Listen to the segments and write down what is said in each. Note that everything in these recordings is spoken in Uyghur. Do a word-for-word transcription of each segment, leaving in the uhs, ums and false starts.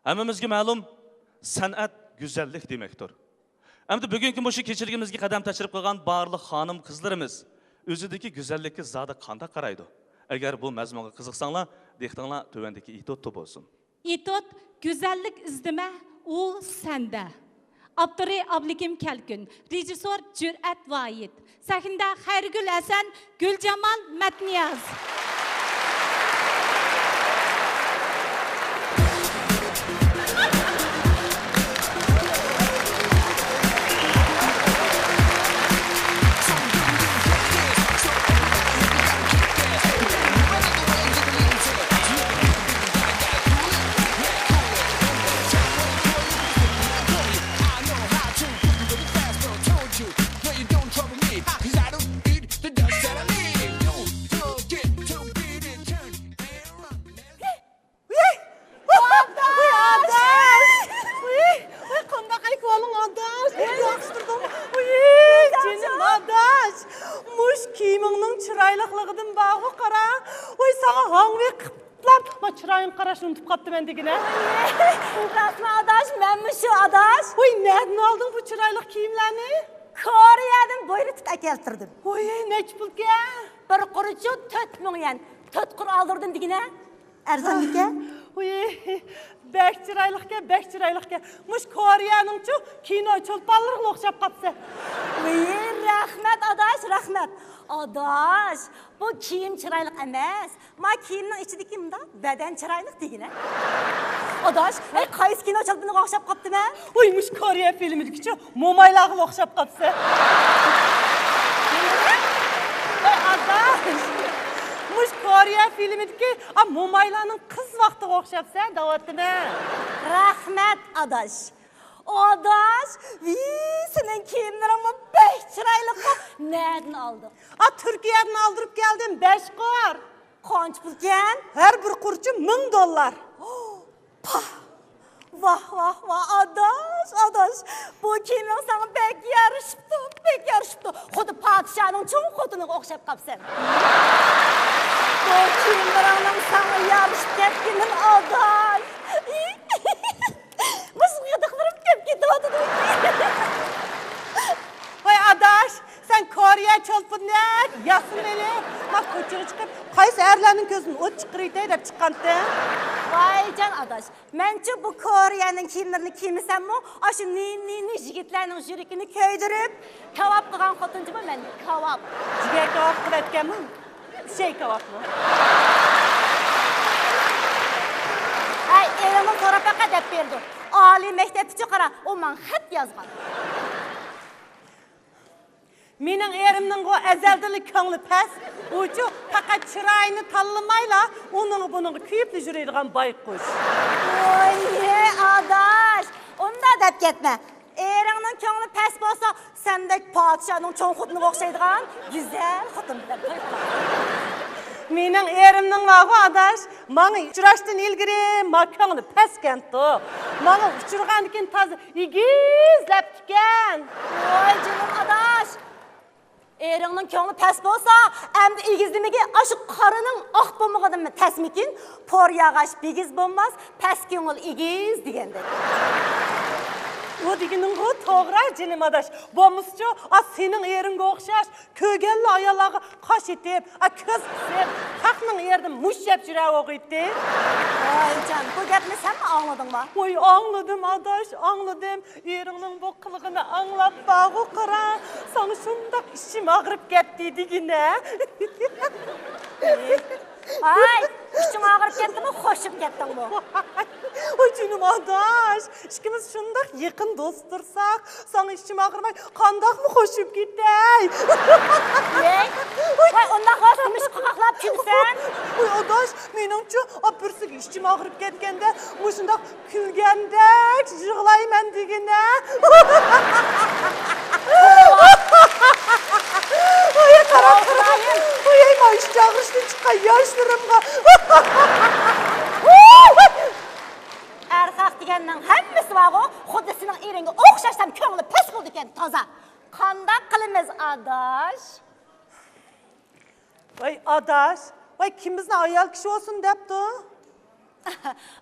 ھەممىمىزگە مەلۇم، سەنئەت گۈزەللىك دېمەكتۇر. ئەمدى بۈگۈنكى مۇشۇ كېچىلىكىمىزگە قەدەم تەشرىپ قىلغان بارلىق خانىم-قىزلىرىمىز ئۆزىدىكى گۈزەللىككە زادى قانداق قارايدۇ؟ ئەگەر بۇ مەزمۇنغا قىزىقساڭلار، دىققىتىڭلار تۆۋەندىكى ئېتيۇدتا بولسۇن. ئېتيۇد، گۈزەللىك ئىزدىمە، ئۇ سەندە. ئاپتورى ئابلىكىم كەلكۈن، رېژىسسور جۈرئەت ۋاھىت. سەھنىدە خەيرىگۈل ھەسەن، گۈلجامال مەتنىياز. ئاداش! ۋۇي، ۋۇي، قانداق ئەھۋالىڭ، ئاداش؟ ياخشى تۇردۇڭمۇ؟ ۋۇي، جېنىم ئاداش! مۇش كىيىمىڭنىڭ چىرايلىقلىقىدىن بارغۇ قارا. ۋۇي، ساڭا ھاڭۋېقىپلا ما چىرايىڭغا قاراشنى ئۇنتۇپ قاپتىمەن دېگىنە. راستمۇ ئاداش؟ مەنمۇ شۇ ئاداش. ۋۇي، نەدىن ئالدىڭ بۇ چىرايلىق كىيىملەرنى؟ كورېيەدىن بۇيرۇتۇپ ئەكەلتۈردۈم. ۋۇي، نەچچە پۇلكەن؟ بىر قۇرىچۇ تۆت مىڭ يۈەن. تۆت قۇر ئالدۇردۇم دېگىنە. ئەرزانمىكەن؟ ۋۇي، بەك چىرايلىقكەن، بەك چىرايلىقكەن. مۇشۇ كورېيەنىڭچۇ كىنو چولپانلىرىغىلا ئوخشاپ قاپسەن. ۋۇي، رەھمەت ئاداش، رەھمەت. ئاداش، بۇ كىيىم چىرايلىق ئەمەس. ما كىيىمنىڭ ئىچىدىكى مۇنداق بەدەن چىرايلىق دېگىنە. ئاداش، ئەي، قايسى كىنو چولپىنىغا ئوخشاپ قاپتىمەن؟ ۋۇي، مۇشۇ كورېيە فىلىمىدىكىچۇ مومايلارغىلا ئوخشاپ قاپسەن. ۋاي ئاداش! مۇشۇ كورېيە فىلىمىدىكى، ئا، مومايلارنىڭ قىز ۋاقتىغا ئوخشاپسەن دەۋاتىمەن. رەھمەت ئاداش. ئاداش، ۋىي، سېنىڭ كىيىملىرىڭمۇ بەك چىرايلىققۇ. نەدىن ئالدىڭ؟ ئا، تۈركىيەدىن ئالدۇرۇپ كەلدىم، بەش قۇر. قانچە پۇلكەن؟ ھەر بىر قۇرچى مىڭ دوللار. پاھ! ۋاھ، ۋاھ، ۋاھ، ئاداش، ئاداش، بۇ كىيىمىڭ ساڭا بەك يارىشىپتۇ، بەك يارىشىپتۇ. خۇددى پادىشاھنىڭ چوڭ خوتۇنىغا ئوخشاپ قاپسەن. بۇ كىيىملىرىڭنىڭ ساڭا يارىشىپ كەتكىنىدىن، ئاداش. مۇشۇ غىدىقلىرىم كۆپ كېتىۋاتىدۇ. ۋاي ئاداش، سەن كورېيە چولپىنىدەك ياسىنىپ، ما كوچىغا چىقىپ، قايسى ئەرلەرنىڭ كۆزىدىن ئوت چىقىرىۋېتەي دەپ چىققانتىڭ؟ ۋايجان ئاداش، مەنچۇ بۇ كورېيەنىڭ كىيىملىرىنى كىيمىسەممۇ، ئاشۇ نى-، نى-، نى يىگىتلەرنىڭ يۈرىكىنى كۆيدۈرۈپ، كاۋاپ قىلغان خوتۇنچىمۇ مەن كاۋاپ. جىگەر كاۋاپ قىلىۋەتكەنمۇ؟ ئۈشەي كاۋاپمۇ؟ ھەي، ئېرىڭدىن سوراپ بېقە دەپ بېرىدۇ. ئالىي مەكتەپتىچۇ قارا، ئۇ ماڭا خەت يازغان. مېنىڭ ئېرىمنىڭغۇ ئەزەلدىنلا كۆڭلى پەس. ئۇچۇ پەقەت چىرايىنى تاللىمايلا، ئۇنىڭغا بۇنىڭغا كۆيۈپلا يۈرىدىغان بايقۇش. ۋوي، ئاداش، ئۇنداق دەپ كەتمە. ئېرىڭنىڭ كۆڭلى پەس بولسا، سەندەك پادىشاھنىڭ چوڭ خوتۇنىغا ئوخشايدىغان گۈزەل خوتۇن بىلەن توي قىلار. مېنىڭ ئېرىمنىڭ بارغۇ ئاداش، ماڭا ئۇچراشتىن ئىلگىرى ما كۆڭلى پەسكەنتۇ. ماڭا ئۇچرىغاندىكىن تازا ئېگىزلەپتىكەن. ۋاي جېنىم ئاداش! ئېرىڭنىڭ كۆڭلى پەس بولسا، ئەمدى ئېگىزلىمىگە ئاشۇ قارىنىڭ ئاق بولمىغىنىمۇ تەسمىكىن، پور ياغاچ بىگىز بولماس، پەس كۆڭۈل ئېگىز دېگەندەك. ئۇ دېگىنىڭغۇ توغرا، جېنىم ئاداش. بولمىسىچۇ، ئا، سېنىڭ ئېرىڭگە ئوخشاش كۆرگەنلا ئاياللارغا قاش ئېتىپ، ئا، كۆز قىسىپ، خەقنىڭ ئېرىدىن مۇش يەپ يۈرەۋوغىيتتى. ۋايجان، بۇ گەپنى سەنمۇ ئاڭلىدىڭما؟ ۋاي، ئاڭلىدىم ئاداش، ئاڭلىدىم. ئېرىڭنىڭ بۇ قىلىقىنى ئاڭلاپ بارغۇ قارا، ساڭا شۇنداق ئىچىم ئاغرىپ كەتتى دېگىنە. ھاي، ئىچىڭ ئاغرىپ كەتتىمۇ، خوشۇپ كەتتىڭمۇ؟ ۋاي جېنىم ئاداش، ئىككىمىز شۇنداق يېقىن دوست تۇرساق، ساڭا ئىچىم ئاغرىماي قانداقمۇ خوشۇپ كېتەي؟ ۋاي، ۋاي، ئۇنداق بولسا نېمىشقا قاقاقلاپ كۈلىسەن؟ ۋاي ئاداش، مېنىڭچۇ، ئاپىرسىگە ئىچىم ئاغرىپ كەتكەندە مۇشۇنداق كۈلگەندەك يىغلايمەن دېگىنە. ۋاي، قاراڭ، قاراڭ. ۋاي، ما ئىچ ئاغرىشتىن چىققان ياشلىرىمغا. ئەرخەق دېگەننىڭ ھەممىسى بارغۇ، خۇددى سېنىڭ ئېرىڭگە ئوخشاشلا كۆڭلى پەس بولىدىكەن، تازا. قانداق قىلىمىز، ئاداش؟ ۋاي ئاداش، ۋاي كىم بىزنى ئايال كىشى بولسۇن دەپتۇ؟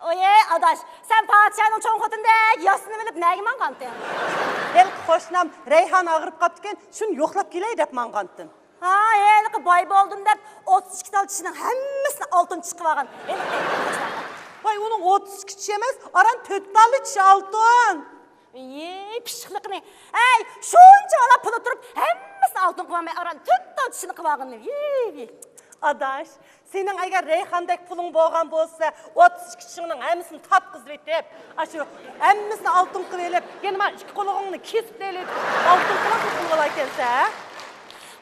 ئويەي ئاداش، سەن پادىشاھنىڭ چوڭ خوتۇنىدەك ياسىنىۋېلىپ نەگە ماڭغانتىڭ؟ ھېلىقى قوشنام رەيھان ئاغرىپ قاپتىكەن، شۇنى يوقلاپ كېلەي دەپ ماڭغانتىم. ھا، ھېلىقى باي بولدۇم دەپ ئوتتۇز ئىككى تال چىشىنىڭ ھەممىسىنى ئالتۇن چىشقا قىلىۋالغان. ھېلىقى قوشنام. ۋاي، ئۇنىڭ ئوتتۇز ئىككى چىشى ئەمەس، ئاران تۆت تاللا چىشى ئالتۇن. يېي، پىششىقلىقىنى. ھەي، شۇنچىۋالا پۇلى تۇرۇپ، ھەممىسىنى ئالتۇن قىلىۋالماي، ئاران تۆت تال چىشىنى قىلىۋالغىنى. يېي، يېي. ئاداش، سېنىڭ ئەگەر رەيھاندەك پۇلۇڭ بولغان بولسا، ئوتتۇز ئىككى چىشىڭنىڭ ھەممىسىنى تاپقۇزۇۋېتىپ، ئاشۇ ھەممىسىنى ئالتۇن قىلىۋېلىپ، يەنە مانا ئىككى قۇلىقىڭنى كېسىپ تېلىپ، ئالتۇن قۇلاق قىلىۋالايكەنسەن، ھە؟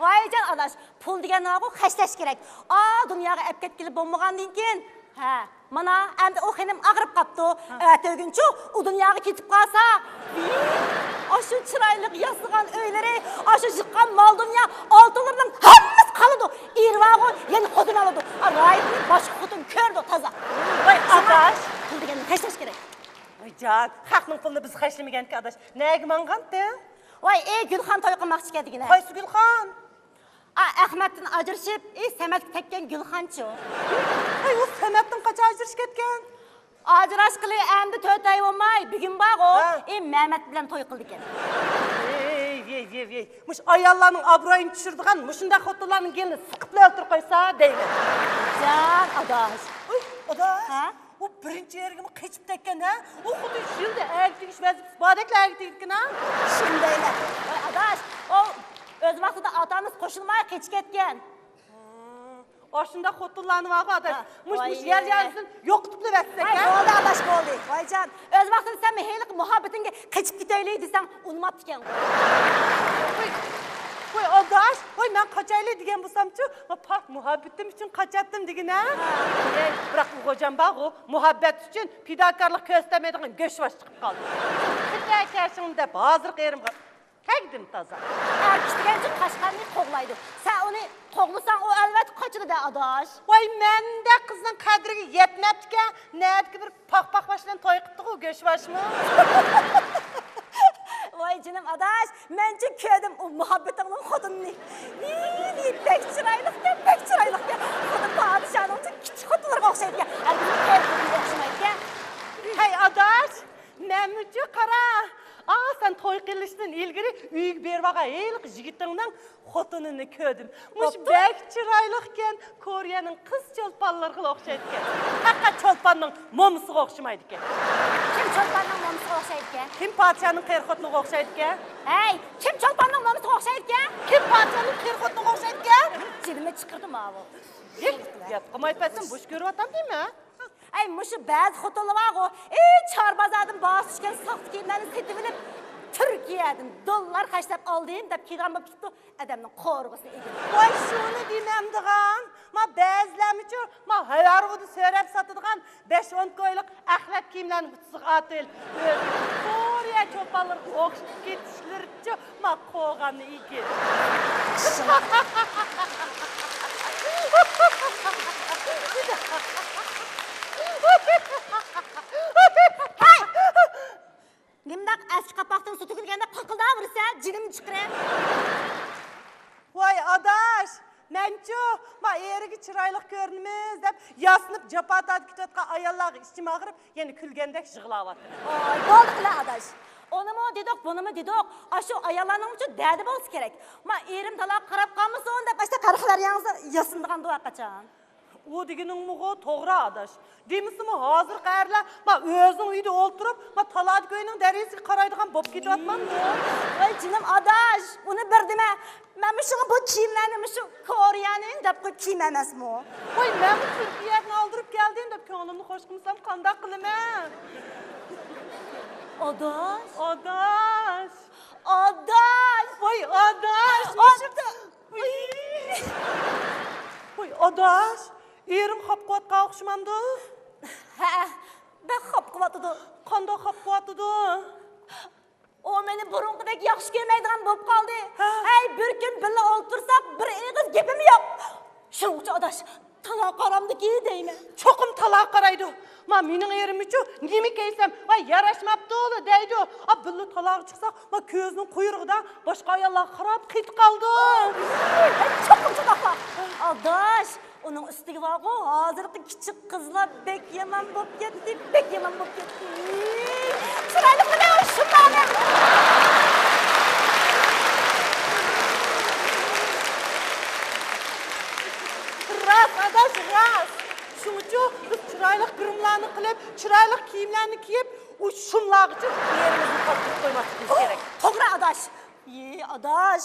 ۋايجان ئاداش، پۇل دېگەن ناغۇ خەجلەش كېرەك. ئا، دۇنياغا ئەپ كەتكىلى بولمىغاندىن كېيىن، ھە. مانا، ئەمدى ئۇ خېنىم ئاغرىپ قاپتۇ. ھە. ئەتىگۈنچۇ ئۇ دۇنياغا كېتىپ قالسا، ۋىي، ئاشۇ چىرايلىق ياسىغان ئۆيلىرى، ئاشۇ يىغقان مال-دۇنيا، ئالتۇنلىرىنىڭ ھەممىسى قالىدۇ. ئېرى بارغۇ، يەنە خوتۇن ئالىدۇ. ئا، رايىتنى باشقا خوتۇن كۆرىدۇ، تازا. ۋاي، شۇڭا ئاداش. پۇل دېگەننى خەجلەش كېرەك. ۋايجان، خەقنىڭ پۇلىنى بىز خەجلىمىگەنكى، ئاداش. نەگە ماڭغانتىڭ؟ ۋاي، ئى، گۈلخان توي قىلماقچىكەن دېگىنە. قايسى گۈلخان؟ ئا، ئەخمەتتىن ئاجرىشىپ، ئى، سەمەتكە تەگكەن گۈلخانچۇ. ھەي، ئۇ سەمەتتىن قاچان ئاجرىشىپ كەتكەن؟ ئاجراشقىلى ئەمدى تۆت ئاي بولماي، بۈگۈن بارغۇ، ھە. ئى، مەمەت بىلەن توي قىلىدىكەن. ۋېي، ۋېي، ۋېي، ۋېي. مۇشۇ ئاياللارنىڭ ئابرۇيىنى چۈشۈرىدىغان مۇشۇنداق خوتۇنلارنىڭ گېلىنى سىقىپلا ئۆلتۈرۈپ قويسا دەيمەن. جان ئاداش. ئۇي، ئاداش. ھە؟ ئۇ بىرىنچى ئېرىگىمۇ قېچىپ كەتكەن، ھە؟ ئۇ خۇددى يىلدا ئەگە تېگىش ۋەزىپىسى باردەكلا ئەگە تېگىدىكەن، ھە؟ شۇندايلا. ۋاي ئاداش، ئۇ ئۆز ۋاقتىدا ئاتا-ئانىسى قوشۇلماي قېچىپ كەتكەن. ھا، ئاشۇنداق خوتۇنلارنى بارغۇ ئاداش. ھە، مۇش، مۇش ۋاي. يەر يۈزىدىن يوقىتىپلا بەرسەك، ۋاي، ھە؟ بولدى ئاداش، بولدى. ۋايجان، ئۆز ۋاقتىدا سەن ھېلىقى مۇھەببىتىڭگە قېچىپ كېتەيلى دېسەڭ ئۇنىماپتىكەنغۇ. ۋاي، ۋاي ئاداش، ۋاي مەن قاچايلى دېگەن بولسامچۇ، ما پاك مۇھەببىتىم ئۈچۈن قاچاتتىم دېگىنە. ھە. ئەي، بىراق ئۇ غوجام بارغۇ، مۇھەببەت ئۈچۈن پىداكارلىق كۆرسىتەلمەيدىغان گۆشۋاش چىقىپ قالدى. كېتە كەشىڭ دەپ ھازىرقى ئېرىمغا تەگدىم تازا. ئەر كىشى دېگەنچۇ قاشقالنى قوغلايدۇ. سەن ئۇنى قوغلىساڭ، ئۇ ئەلۋەتتە قاچىدۇ دە، ئاداش. ۋاي، مەندەك قىزنىڭ قەدرىگە يەتمەپتىكەن. نەدىكى بىر پاق-پاق باش بىلەن توي قىپتىغۇ، گۆشۋاشمۇ؟ ۋاي جېنىم ئاداش، مەنچۇ كۆردۈم ئۇ مۇھەببىتىڭنىڭ خوتۇنىنى. ۋىي، ۋىي، بەك چىرايلىقكەن، بەك چىرايلىقكەن. خۇددى پادىشاھنىڭچۇ كىچىك خوتۇنلىرىغا ئوخشايدىكەن. ھەرگىز ئۆزىگە ئوخشىمايدىكەن. ھەي ئاداش، مەنمۇچۇ قارا، ئا، سەن توي قىلىشتىن ئىلگىرى ئۆيگە بېرىۋالغان ھېلىقى يىگىتىڭنىڭ خوتۇنىنى كۆردۈم. مۇشۇ بوپتۇ. بەك چىرايلىقكەن، كورېيەنىڭ قىز چولپانلىرىغىلا ئوخشايدىكەن. پەقەت چولپاننىڭ مومىسىغا ئوخشىمايدىكەن. كىم چولپاننىڭ مومىسىغا ئوخشايدىكەن؟ كىم پادىشاھنىڭ قېرى خوتۇنىغا ئوخشايدىكەن؟ ھەي، كىم چولپاننىڭ مومىسىغا ئوخشايدىكەن؟ كىم پادىشاھنىڭ قېرى خوتۇنىغا ئوخشايدىكەن؟ جېنىمنى چىقىردى ماۋۇ. گەپ قىلماي پەسەن بوش كۆرۈۋاتامدىمەن؟ ئەي، مۇشۇ بەزى خوتۇنلار بارغۇ، ئى، چار بازاردىن باھاسى چۈشكەن ساختا كىيىملەرنى سېتىۋېلىپ، تۈركىيەدىن دوللار خەجلەپ ئالدىم دەپ كېلىدىغان بولۇپ كېتىپتۇ، ئادەمنىڭ قورغىسىنى ئېگىپ. ۋاي، شۇنى دېمەمدىغان، ما بەزىلەرمىچۇ، ما ھاۋارغۇدا سۆرەپ ساتىدىغان بەش ئون كويلۇق ئەخلەت كىيىملەرنى ئۇتىسىغا ئاتىۋېلىپ، كورېيە چولپانلىرىغا ئوخشىتىپ كېتىشلىرىچۇ، ما قوغاننى ئېگىپ. ھەي! نېمىنداق ئەسكى قاپاقتىن سۇ تۆكۈلگەندەك قاقىلداۋېرىسەن، جېنىمنى چىقىرىپ. ۋاي ئاداش، مەنچۇ، ما ئېرىگە چىرايلىق كۆرۈنىمىز دەپ ياسىنىپ جاپا تارتىپ كېتىۋاتقان ئاياللارغا ئىچىم ئاغرىپ، يەنە كۈلگەندەك يىغلاۋاتىمەن. ئاي، بولدى قىلە ئاداش. ئۇنىمۇ دېدۇق، بۇنىمۇ دېدۇق. ئاشۇ ئاياللارنىڭمۇچۇ دەردى بولسا كېرەك. ما ئېرىم تالاغا قاراپ قالمىسۇن دەپ ئاشۇنداق قارا خىلەر يەڭزە ياسىنىدىغاندۇ ھەرقاچان. ئۇ دېگىنىڭمۇغۇ توغرا ئاداش. دېمىسىمۇ ھازىرقى ئەرلەر ما ئۆزىنىڭ ئۆيىدە ئولتۇرۇپ، ما تالادا كۆينىڭ دەرىزىگە قارايدىغان بولۇپ كېتىۋاتمامدۇ؟ ۋاي جېنىم ئاداش، ئۇنى بىر دېمە. مەن مۇشۇڭا بۇ كىيىملەرنى مۇشۇ كورېيەنىڭ دەپ قويۇپ كىيىم ئەمەسمۇ؟ ۋاي مەنمۇ تۈركىيەدىن ئالدۇرۇپ كەلدىم دەپ كۆڭلۈمنى خوش قىلمىسام قانداق قىلىمەن؟ ئاداش. ئاداش. ئاداش. ۋاي ئاداش. ئاداش. ۋاي ئاداش، ئېرىم خاپا قىلىۋاتقان ئوخشىمامدۇ؟ ھەئە، بەك خاپا قىلىۋاتىدۇ. قانداق خاپا قىلىۋاتىدۇ؟ ئۇ مېنى بۇرۇنقىدەك ياخشى كۆرمەيدىغان بولۇپ قالدى. ھە؟ ھەي، بىر كۈن بىللە ئولتۇرساق، بىر ئېغىز گېپىمۇ يوق. شۇنىڭغىچە ئاداش، تالا قارامدىكى دەيمەن. چوقۇم تالا قارايدۇ. ما مېنىڭ ئېرىممۇچۇ نېمە كىيسەم، ۋاي ياراشماپتۇلا دەيدۇ. ئا، بىللە تالاغا چىقساق، ما كۆزىنىڭ قۇيرۇقىدا باشقا ئاياللارغا قاراپ قېتىپ قالىدۇ. ھەي، چوقۇم چاتاقلا. ئاداش، ئۇنىڭ ئۈستىگە بارغۇ، ھازىرقى كىچىك قىزلار بەك يامان بولۇپ كەتتى، بەك يامان. بولۇپ كەتتى. چىرايلىق قىلىڭ شۇملارنى. راست، ئاداش، راست. شۇڭىچۇ بىز چىرايلىق گىرىملارنى قىلىپ، چىرايلىق كىيىملەرنى كىيىپ، ئۇ شۇملارغىچە يېرىمىزنى قالدۇرۇپ قويماسلىقىمىز كېرەك. توغرا، ئاداش. ئى، ئاداش.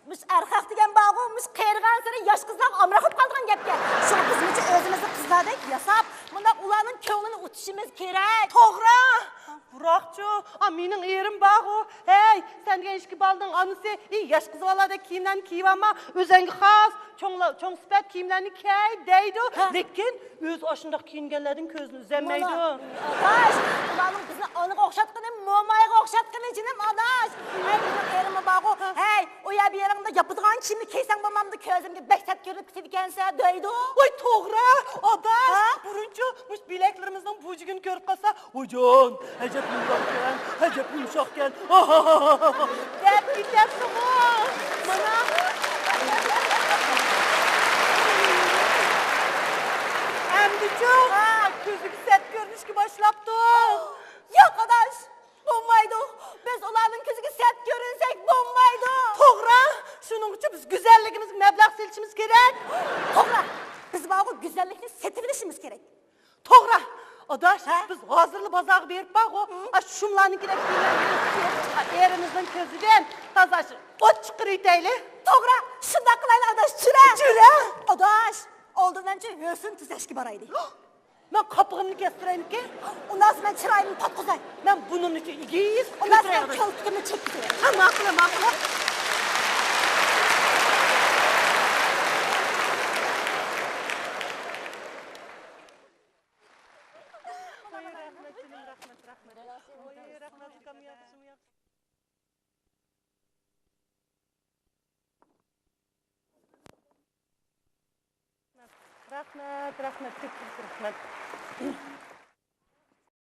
مۇشۇ ئەرخەق دېگەن بارغۇ، مۇشۇ قېرىغانسېرى ياش قىزلارغا ئامراق بولۇپ قالىدىغان گەپكەن. شۇڭا بىزمۇچە ئۆزىمىزنى قىزلاردەك ياساپ، مۇنداق ئۇلارنىڭ كۆڭلىنى ئۇتۇشىمىز كېرەك. توغرا. بىراقچۇ، ئا، مېنىڭ ئېرىم بارغۇ. ھەي، سەن دېگەن ئىككى بالىنىڭ ئانىسى، ئى، ياش قىز بالىدەك كىيىملەرنى كىيىۋالما، ئۆزەڭگە خاس، چوڭلا-، چوڭ سۈپەت كىيىملەرنى كىي دەيدۇ. ھە. لېكىن ئۆزى ئاشۇنداق كىيىنگەنلەردىن كۆزىنى ئۈزەلمەيدۇ. مانا، ئاداش، ئۇلارنىڭ بىزنى ئانىغا ئوخشاتقىنى، مومايغا ئوخشاتقىنى، جېنىم ئاداش. ھەي، مېنىڭ ئېرىممۇ بارغۇ. ھەي، ئۇ يەر بۇ يېرىڭدا ياپىدىغان كىيىمنى كىيسەڭ بولمامدۇ، كۆزۈمگە بەك سەت كۆرۈنۈپ كېتىدىكەنسەن، دەيدۇ. ۋاي، توغرا، ئاداش. ھە؟ بۇرۇنچۇ مۇشۇ بىلەكلىرىمىزنىڭ بۇجىكىنى كۆرۈپ قالسا، ۋايجان، ئەجەب يۇمشاقكەن، ئەجەب يۇمشاقكەن. دەپ كېتەتتىغۇ. مانا. ئەمدىچۇ؟ ھە. كۆزىگە سەت كۆرۈنۈشكە باشلاپتۇ. ياق، ئاداش، بولمايدۇ. بىز ئۇلارنىڭ كۆزىگە سەت كۆرۈنسەك بولمايدۇ. توغرا. شۇنىڭ ئۈچۈن بىز گۈزەللىكىمىزگە مەبلەغ سېلىشىمىز كېرەك. توغرا. بىز بارغۇ گۈزەللىكنى سېتىۋېلىشىمىز كېرەك. توغرا. ئاداش، ھە؟ بىز ھازىرلا بازارغا بېرىپ بارغۇ. ھە؟ ئاشۇ شۇملارنىڭكىدەك كىيىملەرنى ئېلىپ، ئېرىمىزنىڭ كۆزىدىن تازا ئاشۇ ئوت چىقىرىۋېتەيلى. توغرا، شۇنداق قىلايلى ئاداش، چۈرە. چۈرە. ئاداش، ئالدىن مەنچە ھۆسن تۈزەشكە بارايلى. مەن قاپىغىمنى كەستۈرەيمىكىن؟ ئۇنداق مەن چىرايىمنى تارتقۇزاي. مەن بۇنىڭنى ئىگىز ئۇنداق مەن كۆتۈرەيلى. كالتىكىمنى چەككۈزەي. ھە، ماقۇل، ماقۇل. ۋاي، رەھمەت، جېنىم، رەھمەت، رەھمەت. ۋاي، رەھمەت، ئۇكام، ياخشىمۇ، ياخشى. رەھمەت، رەھمەت، كۆپتىن رەھمەت.